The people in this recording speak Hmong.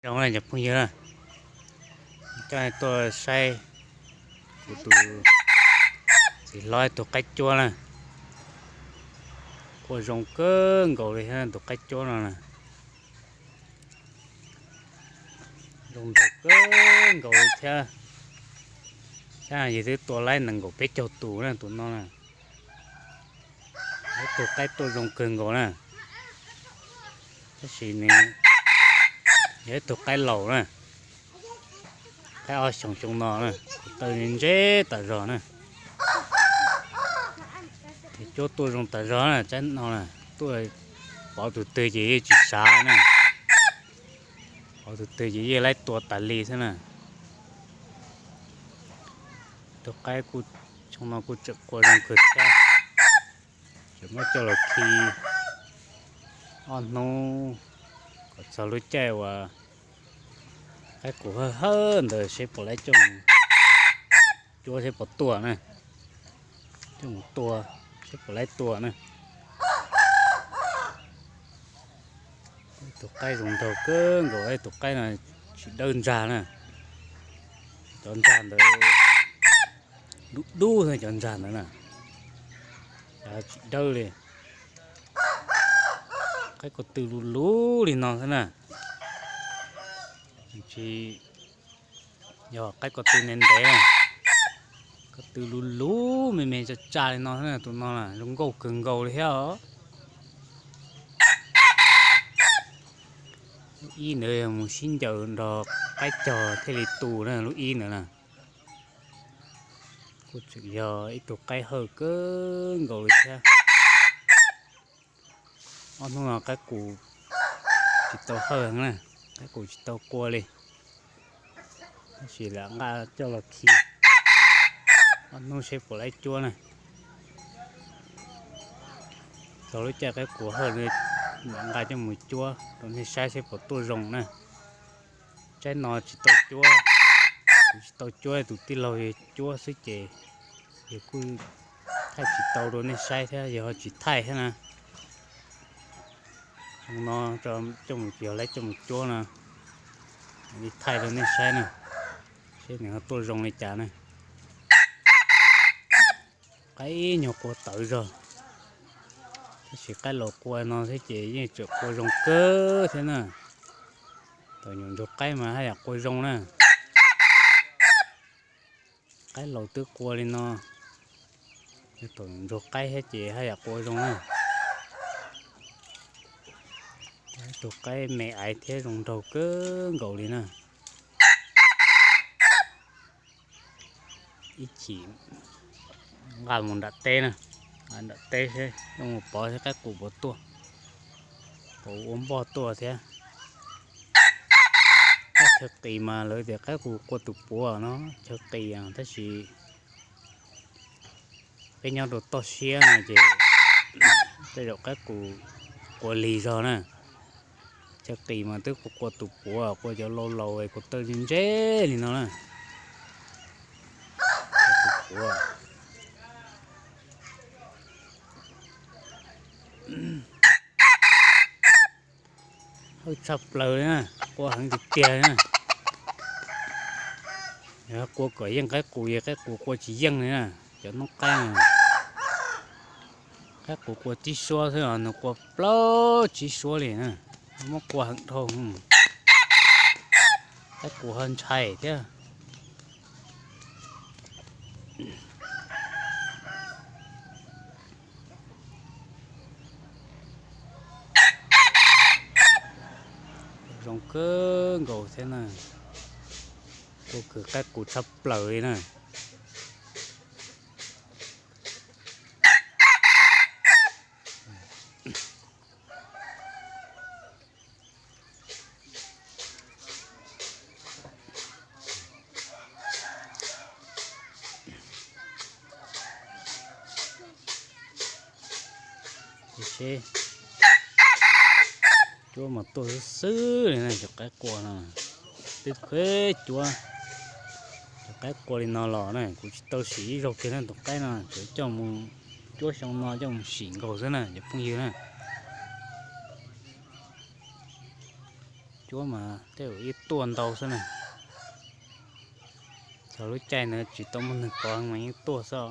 Zoo na cov phooj ywg na, coj tuaj saib kuv tus txiv hlob tus qaib cuab na, quaj zoo kawg nkaus li thiab tus qaib cuab no na, zoo nraug kawg nkaus li thiab. Sab yus twb tua laib nees nkaum peb caug tus na tus no na. Yog ib tug qaib tuaj zoo kawg nkaus na, tab sis nws yog ib tug qaib laus na, qaib ob xyoos xyoo no na, kuv taw ntse tas zog na. Ces cuab tuaj zoo tas zog na, tsaib no na, tuaj pov tus twg ces yeej tsis sav na, pov tus twg ces yeej laib tua tas li xwb na. Tus qaib kuj xyoo no kuj tseem qua zoo kawg thiab, tseem muab coj los khi ob hnub kom txog lub caij uas qaib qus hawb hawb ntawd seb puas laib coj mus cuab seb puas tuaj na, coj mus tua seb puas laib tua na. Tus qaib zoo nraug kawg nkaus, tus qaib no tsis dawb ntsag na, cov ntsag ntawd dub dub xwb cov ntsag ntawd na, tsis dawb li. Qaib ko tw luv luv li no xwb na, tsis yog qaib ko tw ntev ntev, ko tw luv luv me me tsa tsa li no xwb na, tus no zoo nkauj kawg nkaus li thiab os. Lub ib ntawd yog mus sib ncaws nrog qaib cog thiaj li tu na, lub ib ntawd na. Kuj tseem yog ib tug qaib hawj kawg nkaus li thiab. Ob hnub no qaib qus tsis tau hawj heev na, qaib qus tsis tau qua li. Tab sis lam nqa coj los khi ob hnub seb puas laib cuab na. Txog lub caij qaib qus hawj lam nqa coj mus cuab rau nej saib seb puas tuaj zoo na. Tsaib no tsis tau cuab, kuv tsis tau cuab, tus tij laug cuab xwb ces yus kuj thaij tsis tau rau nej saib thiab, yog ho tsis thaij thiab na. Zoo no coj mus, yog laib coj mus cuab no, li thaij rau nej saib na, seb nws ho tuaj zoo li cas na. Qaib ib nyuag qua tawv zog, tab sis qaib laus qua no thiab ces yeej tseem qua zoo kawg thiab na. Thaum nyuam ntsuag qaib mas haj yam qua zoo na. Qaib laus twb qua li no, yog thaum nyuam ntsuag qaib thiab ces haj yam qua zoo na. Ib tug qaib me aiv thiab zoo nraug kawg nkaus li na. Ib chim nqa mus nram teb na, nram teb seb, coj mus pov seb qaib qus puas tuaj, puas ua npoj tuaj thiab. Chaw qis mas lawv tias qaib qus qua tus puav no, chaw qis tab sis peb nyob rau toj siab no ces tej zaum qaib qus qua lig zog na. Chaw qis mas twb qua tus puav, qua cov laus laus es kuv taw ntse li no na. Tus puav hawj tshaj plaws li na, qua heev tiag tiag li na. Yog qua kom yeej qaib qus, yog qaib qus qua tsis yeej li na. Cov noob qaib, qaib qus qua tsib suab xwb os, nws qua plaub tsib suab li na, muab qua heev dhau. Qaib qus ho ntshai thiab. Zoo kawg nkaus thiab na, kuj kws qaib qus tshaj plaws li na. Tiam sis cuab mas tuaj xwb xwb li na, cov qaib qua no twb khuv cuab. Cov qaib qua li no los na, kuv tsis tau sim ib zaug kiag na, tus qaib no tsuas coj mus cuab xyoo no coj mus sim nkaus xwb na cov phooj ywg na. Cuab mas tej zaum yeej tuaj ntau xwb na. Txog lub caij ntawd tsis tau muaj neeg kov mas yeej tuaj xwb.